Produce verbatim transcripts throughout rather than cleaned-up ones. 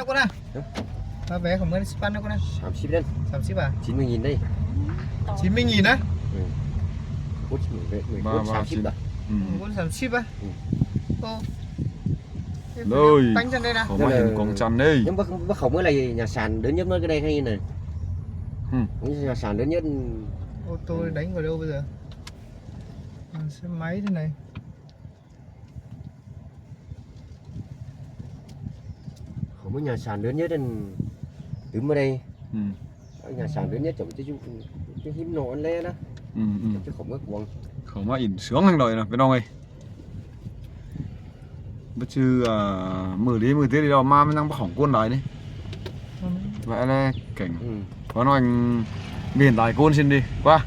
Cô nè. Hả? Mà vé khoảng mười sáu ăn cô nè. Sắm ship đấy. Sắm ship à? Chín mươi nghìn đấy. Chín mươi nghìn á? Ừ. Út mười, mười, mười, ba, ba, sắm ship chín. À? Ừ. Mười bốn sắm ship à? Ừ. Ô. Thế phải đeo cánh chân đây nè. Khỏi mà hiện cổng chân đây. Nhưng mà, mà không mới là nhà sàn lớn nhất mới cái đây hay này. Ừ. Nhà sàn lớn nhất. Ô tô đánh vào đâu bây giờ? À, xe máy thế này. Khỏi mới nhà sàn lớn nhất nên tứ mới đây. Ừ. Nhà sàn lớn nhất chồng chứ, chứ, chứ hiếm nọ ăn lé đó. Ừ, ừ. Chứ không có cuồng. Khỏi mà in sướng hàng đòi nè, phải đong ơi. Bất chứ, à, mưa đi, mưa tiết đi đâu mà mới năng bắt khổng cuốn đài đi. Vậy là cảnh. Ừ. Có nói anh biển đài cuốn xin đi, qua.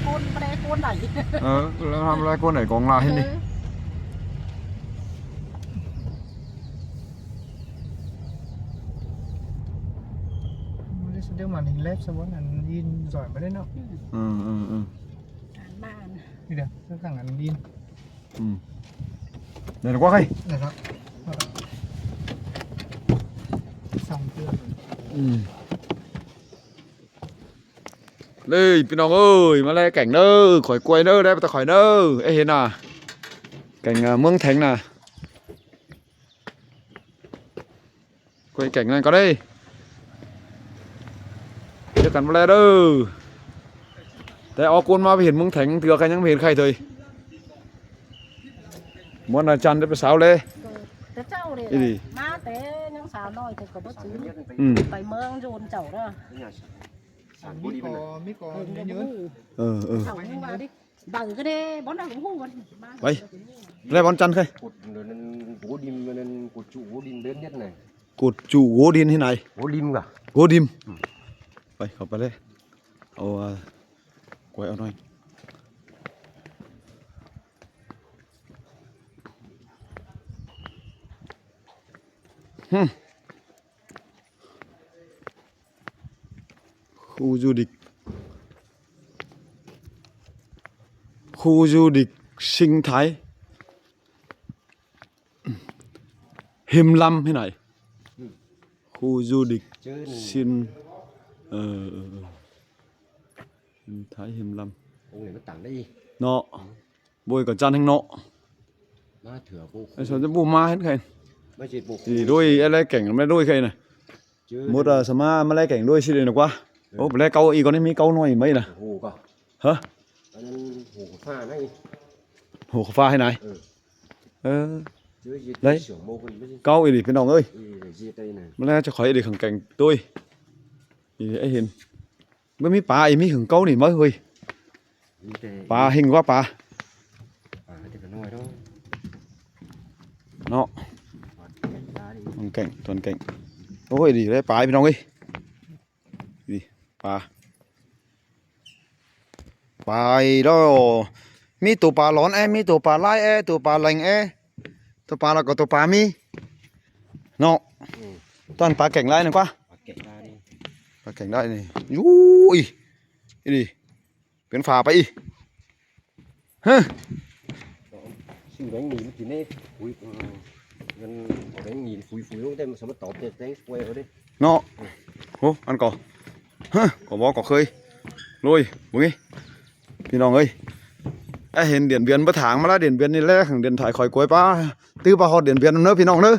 Cuốn, cuốn đài. Ờ, làm lai cuốn đài còn là hên đi. Ừ. Mười đứa màn hình lép sao bố này in giỏi mà đấy nó. Ừ, ừ, ừ. Án ba. Đi được, sao thằng ăn in. Ừ. Đây là quá khay. Được rồi. Xong chưa? Ừ. Đây, พี่น้อง ơi, mà lai cảnh nơ, khỏi quay nơ, đây, ta khỏi nơ. Ê, hên à. Cảnh, à, Mướng Thánh nè. Quay cảnh này có đây. Chứ cắn vào đây đâu. Thế ó cuốn mà phải hiện Mướng Thánh, tựa cái nhắn phải hiện khay thôi. Muốn là chăn để phải sao lê. Cái cháu đi. Cái gì? Má té nhắn sao nói thì có bất cứ. Ừ. Phải mơ dồn cháu đó. Mí có, mí có nhớ nhớ. Ờ, ờ. Cháu nhưng mà đi. Bằng cái đấy, bón nào cũng hú bón. Vậy. Lê bón chăn khay. Cột gỗ đim, cột trụ gỗ đim lớn nhất này. Cột trụ gỗ đin thế này. Gỗ lim cả. Gỗ lim. Ừ. Vậy, khỏi phải đây. Ồ, à, quay ở đây. Hmm. Khu du lịch. Khu du lịch sinh thái. Hiêm Lâm thế này. Ừ. Khu du lịch. Chứ xin, ờ, ờ, ờ. Hiêm Thái Hiêm Lâm. Ông này nó tặng đấy. Nó. Bôi cả chăn hăng nó. Má thửa cô. Ê, sao chứ bu má hết khay. Má chỉ bu. Thì đôi, em lấy cảnh, em lấy đôi khay này. Chứ một, à, sao má, má lấy cảnh đôi xí đây nó quá. Ừ. Ô, lấy câu y con ấy, mi câu nói mấy nè. Hồ cả. Hả? Anh ăn hồ pha này. Hồ pha thế này. Ừ. Ờ. Đấy. Cáu ị đi, พี่น้อง ơi. Mà lẽ cho khỏi đi khẳng cảnh tôi. Ị, ị hên. Mới mi pá, ị mi khẳng cáu nỉ mới hơi. Pá hên quá pá. Nó. Toàn cảnh, toàn cảnh. Ôi, đi đấy, pá, พี่น้อง ơi. Đi, pá. Pá ị đó. Mi tô pá lón ế, mi tô pá lai ế, tô pá leng ế. Tô pá là có tô pá mi. Nó. Ừ. Toàn pá cảnh lai này quá. Pá cảnh lai đi. Pá cảnh lai này. Ui. Đi. Piến phá pá ị. Hơ. Sư đánh nhìn cái này. Ui. Ngân có đánh nhìn phủi phủi luôn, tem sao mà tỏ tiền, tem quay ở đây. Nó. Hô, ăn có. Hơ, có bó có khơi. Lôi, bố nghe. พี่น้อง ơi. Ê, hên Điện Biên bá tháng mà lá Điện Biên này lẽ khẳng điện thoại khỏi cuối pá. Tư pá hot Điện Biên nữa พี่น้อง nữa.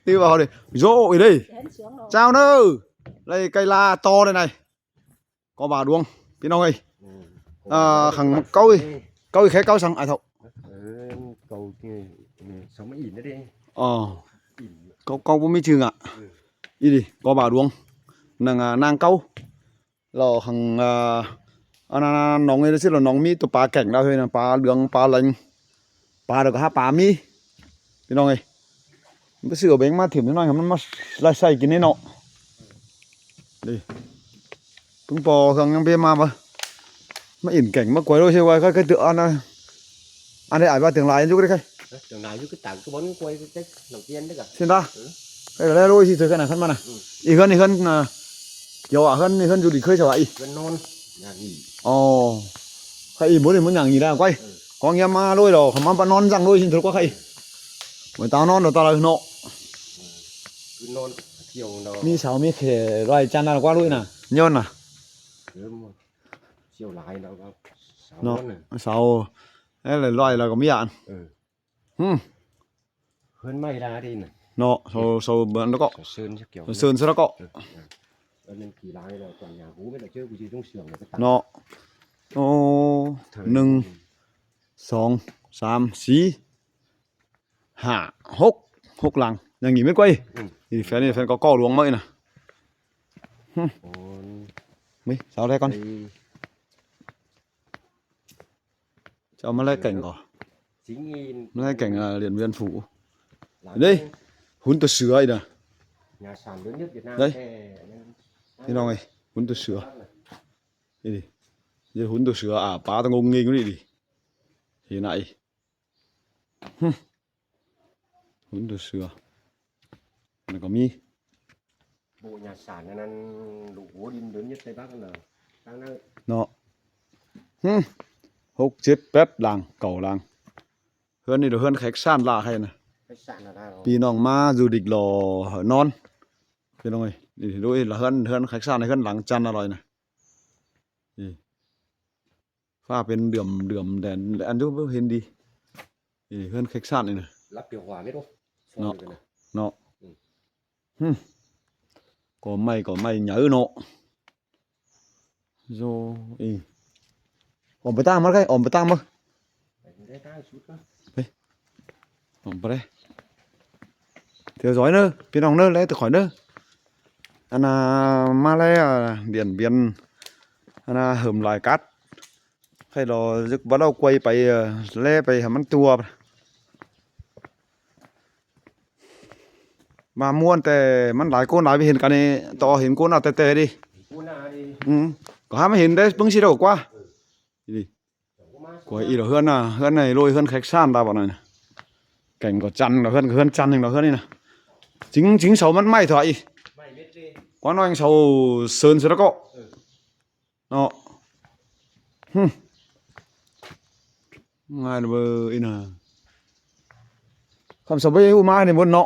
Tư pá hot đi. Dô, ị đây. Chào nữa. Đây, cây la to đây này. Có ba đuông, พี่น้อง ơi. Ừ. À, khẳng cáu ị. Cáu ị khé cáu săng, à, thọ. Ừ, cáu kia, ừ, sao mà ỉn đấy đi. Ờ. Ỉn. Cáu, cáu bố mi chừng ạ. Ừ. Ị đi, có ba đuông. Năng, à, năng cáu. Lỏ khẳng, à, à, năng, năng, nóng ị đó chứ lỏ nóng mi tô pá cảnh đó thôi nè, pá lương, pá leng. Pá được hả pá mi. พี่น้อง ơi. มันก็ซื้อเอาแบงค์มาถิ่มนิดหน่อยครับ มันมาไล่ใส่กินแน่เนาะ đi. Pứng pò hương nhang bê mà mà. Mà ỉn cảnh mà quay đôi xe quay cái, cái tựa ăn, ăn đây ai ba tương lai giúp cái khay. Ơ, tương lai giúp cái tảng cái bón quay cái Tết đầu tiên đấy cả. Xin ta. Ừ. Cái là đôi gì thôi cái này khăn mà nè. Ừ. Ị hơn, ị hơn, à, kiểu à, hơn, ị hơn du lịch khơi sao à ị? Hơn non, nhà nghỉ. Ồ. Khay ị muốn đi muốn nhà nghỉ ra quay. Ừ. Có nghe mà đôi đó, không mà bạn non răng đôi xin thôi có khay. Mơi tao ꞌnón đa tao đaư ꞌnọ. Cứ ꞌnón, chiêu nó. ꞌMí sau ꞌmí khẻ ꞌlới chăn ꞌnặn ꞌquá ꞌlụi ꞌnạ. ꞌNhón ꞌnạ. Sớm, chiêu lái nó, sau ꞌnón ꞌnạ. Sau. Ê, ꞌlới ꞌlới ꞌlới ꞌcọ ꞌmí ꞌnặn. Ừ. Hưm. Hơn may đa đi ꞌnạ. ꞌNọ, sau, sau bơn đó ꞌcọ. Sau sơn chứ kiểu. Sau sơn sao đó ꞌcọ. Ừ, ừ. Ơ, nên kỳ lái là toàn nhà gú với lại chứ, cái gì trong xưởng là cái tặng. ꞌNọ. Ô, thời ꞌnưng, song, sam, sí. Hả, hốc, hốc lăng. Yang ꞌnị mết ꞌquá. Ừ. ꞌNị phén, ꞌnị phén ꞌcọ ꞌcọ luống ꞌmới ꞌnạ. Hưm. Ôn. Mơi, sau đé ꞌcọn. Ê. Chảu ꞌmá ꞌlé kẻng ꞌcọ. Chính ꞌnị. ꞌMá ꞌlé kẻng, à, Điện Biên Phủ. Đảy. Hún tô sửa ꞌnị ꞌnạ. Nhà sàn lớn nhất Việt Nam. Đảy. Ê, ꞌpi ꞌnọng ơi, hún tô sửa. Đảy. Đảy, hún tô sửa, à, pá ta ngông nghêng ꞌnị đảy. Thì này. Hưm. Hún tô sửa. ꞌNặn ꞌcọ ꞌmí. Bộ nhà sản này là đủ gố đin lớn nhất Tây Bắc là đang nói. ꞌNọ. Hưm. Hốc, chết, pét lăng, cảu lăng. ꞌHướn ꞌnị đa ꞌhướn khách sạn lạ khay ꞌnạ. Khách sạn là lạ rồi. ꞌPi ꞌnọng ꞌmá du lịch ꞌlọ ꞌnón. ꞌPi ꞌnọng ơi, ꞌnị đuối là ꞌhướn, ꞌhướn khách sạn này ꞌhướn lăng chăn ꞌnạ ꞌlới ꞌnạ. Đảy. Pha pên đưm đưm đen ăn dú hên đi. Ê, ꞌhướn khách sạn ꞌnị ꞌnạ. Lắp điều hòa mết ố. ꞌNọ. Ê, ꞌnọ. Ừ. Hưm. ꞌCọ ꞌmạy, ꞌcọ ꞌmạy nháư ꞌnọ. Dô, ê. Ỏm pay ꞌtáng ꞌmá khay, ỏm pay ꞌtáng ꞌmá. Ê, ỏm pay đảy. Theo dõi ꞌnớ, ꞌpi ꞌnọng ꞌnớ, ꞌlé từ khỏi ꞌnớ. Ăn ꞌnạ, ꞌmá ꞌlé, à, Điện Biên. Ăn ꞌnạ, hơm lai cát. Khay ꞌlọ dứk bắt đầu quay pay, ờ, ꞌlé pay hả ꞌmắn tua. ꞌVa ꞌmuôn ꞌtẹ ꞌmắn lai ꞌcốn lai ꞌviạk hên căn ꞌnị, ꞌto hên ꞌcốn ꞌnạ ꞌtẹ ꞌtẹ đi. ꞋCốn ꞌnạ đi. Ừ. ꞌCọ hák ꞌmá hên đảy ꞌpứng ꞌsịt ꞌlẹo ꞌquá. Đi. ꞌCọ ꞌnị ꞌlọ ꞌhướn ꞌnạ, ꞌhướn ꞌnị ꞌlới ꞌhướn khách sạn ta ꞌvạu ꞌnặn. Kẻng ꞌcọ chăn ꞌlẹo ꞌhướn, ꞌcọ ꞌhướn chăn ꞌnị ꞌlẹo ꞌhướn ꞌnị ꞌnạ. Chính, chính sau ꞌmắn ꞌmạy thôi ꞌnị. ꞌQuá ꞌnọi sau sơn sao đó ꞌcọ. Ừ. ꞌNọ. Hưm. Ngai ꞌlới bơ ꞌnị ꞌnạ. Khăm sau báu ꞌhụ ꞌmá ꞌnị ꞌmuôn ꞌnọ.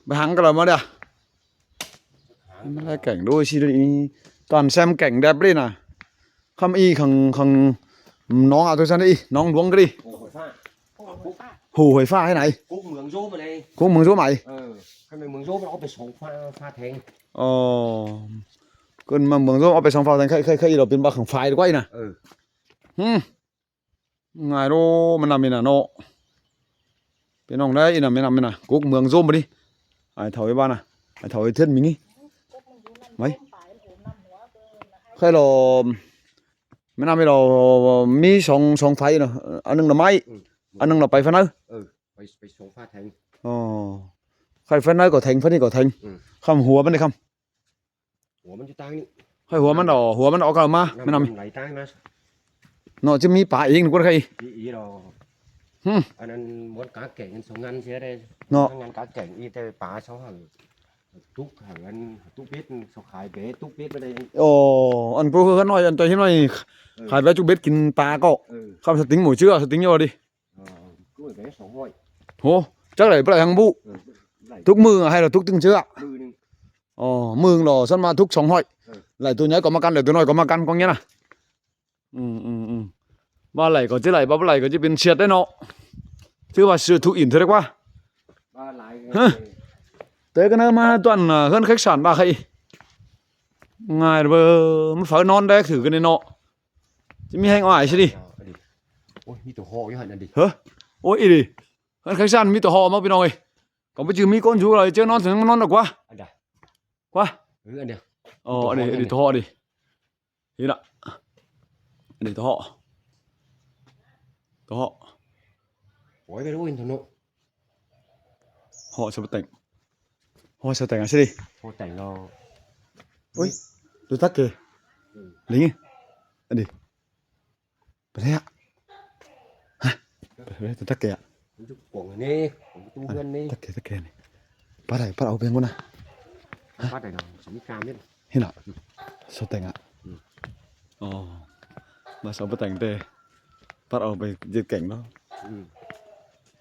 Báu hăng ꞌcọ ꞌlạ ꞌmá đảy. ꞌMá ꞌlé kẻng đuối ꞌsịt đi. Toàn xem cảnh đẹp đi ꞌnạ. Khăm ꞌnị khong, khong ꞌnọng áo ꞌtoi ꞌsắn đi, ꞌnọng luống ꞌcọ đi. Hồ Hoài Pha. Hồ Hoài Pha thế này. Cốc Mường Dôm này. Cốc Mường Dôm này. Ờ, cái này Mường Dôm nó có phải sống pha, pha thành. Ồ. ꞌCón ꞌmá Mường Dôm ók pay song phao teng khay, khay, khay ꞌlọ pên ꞌva khong phai quay ꞌnạ. Ừ. Hưm. Ngai ꞌlới ꞌmá ꞌnặm ꞌnị ꞌnạ ꞌnọ. Pên ꞌnọng đảy ꞌnặm, ꞌnặm ꞌnị ꞌnạ. Cốc Mường Dôm đi. Ải thảu ꞌi ꞌva ꞌnạ. Ải thảu ꞌi ꞌthướn ꞌmí ꞌnị. Mơi. Khay ꞌlọ ꞌmá ꞌnặm ꞌnị ꞌlọ ꞌmí song, song phai ꞌnạ. Ăn ꞌnưng ꞌnạ ꞌmạy. Ừ. Ăn ꞌnưng ꞌnạ pay phén ꞌnặn. Ừ. Pay, pay song pha teng. Ồ. Khay phén ꞌnặn ꞌcọ teng, phén ꞌnị ꞌcọ teng. Ừ. Khăm hua ꞌmắn đi khăm. Hua ꞌmắn ꞌchu ꞌtáng ꞌnị. Khay hua ꞌmắn đỏ, hua ꞌmắn đỏ ꞌcọ ꞌmá, ꞌmá ꞌnặm. Lay ꞌtáng ꞌnạ. ꞌNọ ꞌchí ꞌmí pá ꞌnị ꞌcốn khay. ꞋI, ꞌi ꞌlọ. Hưm. Ăn ꞌnặn ꞌmuôn cá kẻng ăn song ngăn sia đảy. ꞌNọ. Ngăn cá kẻng ꞌi ꞌtẹ pá sau hảư. Túc hảư ăn túc bết, sau khai bết, túc bết ꞌmá đảy. Ồ, ăn ꞌpưa ꞌhướn ꞌnọi, ăn ꞌtoi ꞌhiến ꞌnọi. Ừ. Khai bết túc bết kin pá ꞌcọ. Ừ. Khăm sau tính mổ chứa, sau tính ꞌnhó đi. Ờ, cứ phải vé sáu hỏi. Hô, chắc đảy báu đảy hăng ꞌbụ. Ừ, đảy. Túc ꞌmự hay là túc ꞌtưng ꞌchớ ꞌnị? ꞌMự ꞌnưng. Ồ, ꞌmự ꞌnưng ꞌlọ, săn ꞌmá túc song hỏi. Ừ. Đảy tô ꞌnhái ꞌcọ ꞌmá căn, đảy tô ꞌnọi ꞌcọ ꞌmá căn, ꞌcọ ꞌnhá ꞌnạ. Ừ, ừ, ừ. ꞌVa đảy ꞌcọ ꞌchí đảy, ꞌva báu đảy ꞌcọ ꞌchí pên ꞌsiệt đảy ꞌnọ. Chứ ꞌva sửa túc ỉn thôi đảy ꞌquá. ꞌVa đảy. Hả? Té ꞌcọ ꞌnớ ꞌmá tuan, à, ꞌhướn khách sạn đa khay. Ngai bơ, ꞌmá phaư ꞌnón đảy thử ꞌcọ ꞌnị ꞌnọ. ꞌChí ꞌmí ꞌhéng ải sia đi. Ôi, ꞌmí tô ꞌhọ ꞌnhá ꞌnặn đi. Hả? Ôi, ꞌi đi. Ơ, khách sạn ꞌmí tô ꞌhọ ꞌmá ꞌpi ꞌnọng ơi. Cỏng báu ꞌchư ꞌmí ꞌcốn dú ꞌlới ꞌchớ ꞌnón, ꞌnón ꞌnặn ꞌquá. Ăn đảy. ꞌQuá. Ừ, ăn đảy. Ồ, ăn đảy, ăn đảy tô ꞌhọ đi. Đi ꞌnạ. Ăn đảy tô ꞌhọ. Tô ꞌhọ. Ôi, báu đuối thôi ꞌnọ. ꞌHọ sau báu teng. ꞌHọ sau teng sia đi. ꞌHọ teng ꞌlọ. Ôi, tô tắc kìa. Ừ. Lính ơi. Ăn đảy. Pay đảy ꞌnạ. Hả? Pay đảy, tô tắc kìa. Cuông ꞌnị, cuông tu ꞌhướn ꞌnị. Tắc kìa, tắc kìa ꞌnị. Pắt đảy, pắt au pên ꞌcốn ꞌnạ. Hả? Pắt đảy ꞌnọ, sau ꞌmí cam ꞌnị. Hên ꞌnạ. Sau teng ꞌnạ. Ừ. Ồ. ꞌMá sau báu teng ꞌtẹ. Pắt au pay ꞌdệt kẻng ꞌnọ. Ừ.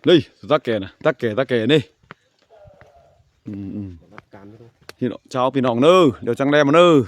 Đi, tắc kẻ nả, tắc kẻ, tắc kẻ ꞌnị. Chao ꞌpi ꞌnọng ꞌnớ, điêu chắng ꞌlé ꞌmá ꞌnớ.